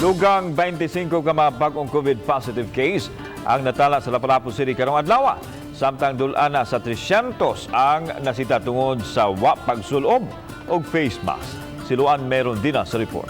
Dugang 25 ka mga bag-ong COVID positive case ang natala sa Lapu-Lapu City karong adlaw. Samtang dul-ana sa 300 ang nasita tungod sa wa pagsulob og face mask. Si Luan Merondina sa report.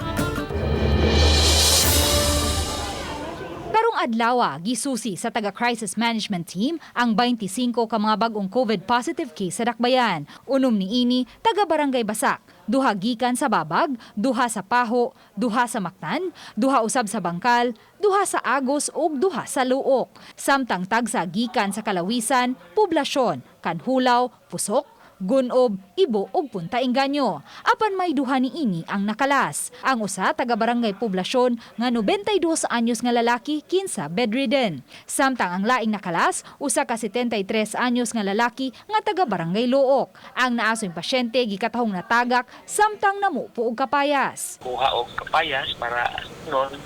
Karong adlaw, gisusi sa taga Crisis Management Team ang 25 ka mga bag-ong COVID positive case sa Dakbayan. Unom niini taga Barangay Basak, duha gikan sa Babag, duha sa Paho, duha sa Mactan, duha usab sa Bangkal, duha sa Agos ug duha sa Looc. Samtang tagsa gikan sa Kalawisan, Poblasyon, Canjulao, Pusok, Gun-ob, Ibo ug Punta Engaño. Apan may duha niini ang nakalas. Ang usa taga Barangay Poblasyon nga 92 anyos nga lalaki kinsa bedridden. Samtang ang laing nakalas usa ka 73 anyos nga lalaki nga taga Barangay Looc. Ang naasoy pasyente gikatahong natagak samtang namupo og kapayas. Kuha og kapayas para noon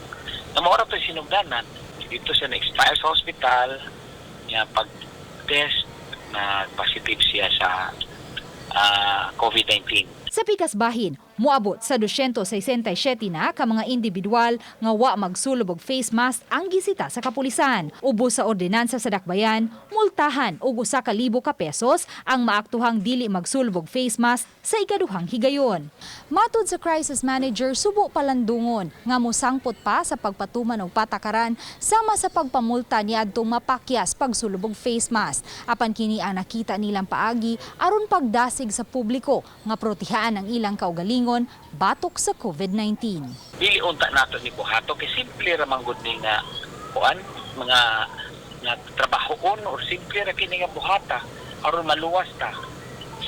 na maura to sinugdanan dito siya na-expire sa hospital niya. Pag test na positive siya sa COVID-19. Sa pikas bahin, moabot sa 267 na ka mga individual nga wa magsulob og face mask ang gisita sa kapulisan. Ubos sa ordinansa sa Dakbayan, multahan og 1,000 ka pesos ang maaktuhang dili magsulob og face mask sa ikaduhang higayon. Matud sa crisis manager, subo palandungon nga mosangpot pa sa pagpatuman og patakaran sama sa pagpamulta niadtong mapakyas pagsulob og face mask. Apan kini ang nakita nilang paagi aron pagdasig sa publiko nga protehaan ang ilang kaugalingon batok sa COVID-19. Dili unta nato ni buhato kay simple ra man gud ni nga kuan mga nga trabahoon or simple ra kini nga buhata aron maluwas ta.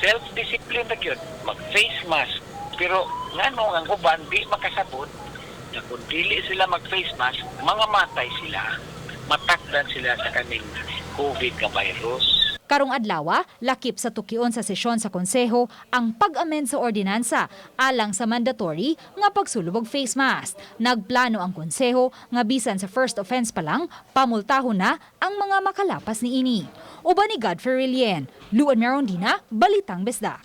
Self discipline ra gyud, mag face mask, pero ngano ang uban di makasabot na kung dili sila mag face mask, mga matay sila, matakdan sila sa kaning COVID nga virus. Karong adlaw, lakip sa tukion sa sesyon sa konseho ang pag-amend sa ordinansa alang sa mandatory nga pagsulob og face mask. Nagplano ang konseho nga bisan sa first offense pa lang, pamultahon na ang mga makalapas niini. Uban ni Godfrey Relien, Luan Merondina, Balitang Bisdak.